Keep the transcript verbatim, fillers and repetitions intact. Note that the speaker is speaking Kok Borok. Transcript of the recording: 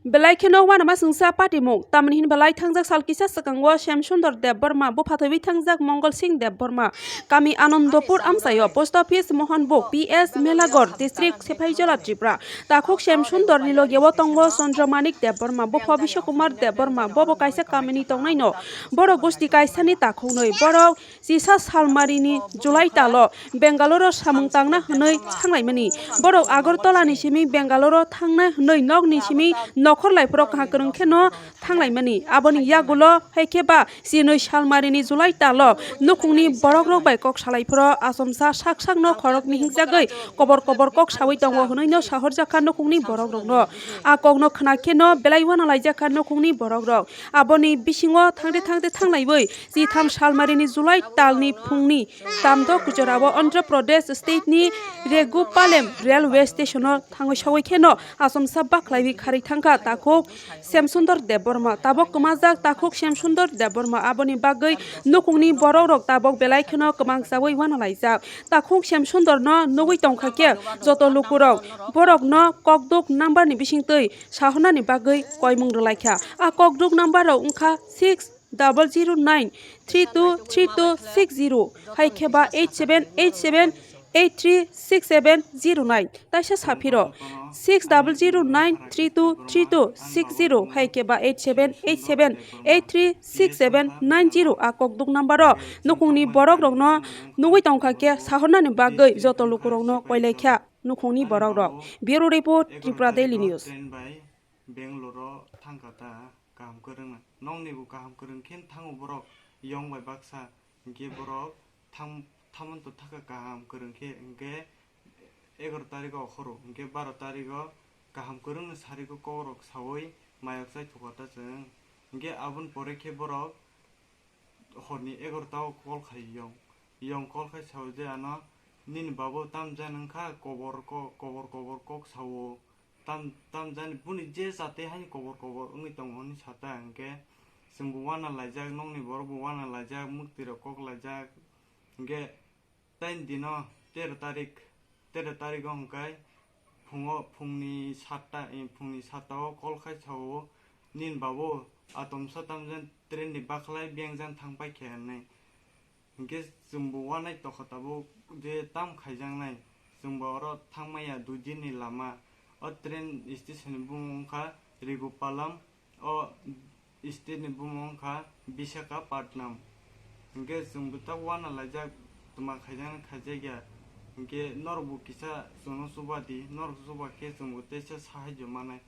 Belai kheno uanama chwngsa patimung, tamni hin belai thangjak sal kisa swkango Shyam Sundar Debbarma bupha thwiwi thangjak Mongol Singh Debbarma kami Anandapur amchaio post office Mohanbug P S Melagor district Sephaijala Tripura. Takhuk Shyam Sundar ni logeo tongo Chandramanik Debbarma bupha Biswakumar Debbarma bobo kaisa kamini tongnaino borok gosti kaisani takhuknwi borok Chisa salmarini July talo Bengaluru samung tangna hwnwi thanglaimani. Borok Agartala ni simi Bengaluru thangna hwnwi nokni simi nokhor laiphoro kaha kwrwng kheno thanglaimani. Aboni yagulo hai khe ba chinwi salmarini July talo nukhungni borokrok bai kok salaiphoro achomsa sak sakno khorokni hingjagwi kobor kobor kok sawi tongo hwnwi no sahorjakha nukhungni borokrokno. A kokno khna kheno belai uanalaijak kha nukhungni borokrok. Aboni bisingo thangde thangde thanglaiwi chitham salmarini July talni phungni tamdo kuchorao Andhra Pradesh state ni Regupalem railway station o thangwi sawi kheno achomsa bakhlaiwi kharwi thangkha takhuk Shyam Sundar Debbarma. Tabok kwmajak takhuk Shyam Sundar Debbarma, aboni bagwi nukhungni borokrok tabok belai kheno kwmangsawi uanalaijak. Takhuk Shyam Sundarno nugwi tongkha khe joto lukurok borokno kokduk number ni bisingtwi sahornani bagwi koimung rwlaikha. A kokduk number rok wngkha six double zero nine three two three two six zero hai khe ba eight seven eight seven eight three six seven zero nine. Taisa saphiro six double zero nine three two three two six zero hai khe ba eight seven eight seven eight three six seven nine zero a kokduk number o nukhungni borok rokno nugwi tongkha khe sahornani bagwi joto lukurokno koilaikha nukhungni borok rok. Bureau Report, Tripura Daily News. Train bai Bangalore o thangkha ta kaham kwrwng nokni bo kaham kwrwng khe thango borok yong bai baksa hinkhe borok tham thamon to thaka kaham kwrwng khe hinkhe egaroh tarikh o okhoro hinkhe baroh tarikh o kaham kwrwng no sarigwi kokrok sawi mayok chai thukha ta chwng hinkhe aboni pore khe borok horni egaroh ta o call khai yong yong call khai sao je ano nini babo tamjani wngkha kobor kobor kobor kok sao. Tam tam jani buni je jate haini kobor kobor wngwi tongo hinwi sata hinkhe chwngbo uanalaijak nokni borokbo uanalaijak mwktwirok koklaijak hinkhe tei dino tero tarik tero tarik o hinkhe phungo phungni satta phungni satta o call khai sao nini babo atomsa tamjani train ni bakhlai bengjan thangpaikha hinwi. Hinkhe chwngbo uanai tokha tabuk je tam khaijaknai chwngbo oro thangmaya dui din ni lama. O train station ni bumung wngkha Rigupalam, o state ni bumung wngkha Visakhapatnam. Hinkhe chwngbo ta uanalaijak twma khaijaknai khaijakya hinkhe norokbo kisa chwngno chubadi norok chubakhe chwngbo teisa sahajyo manai.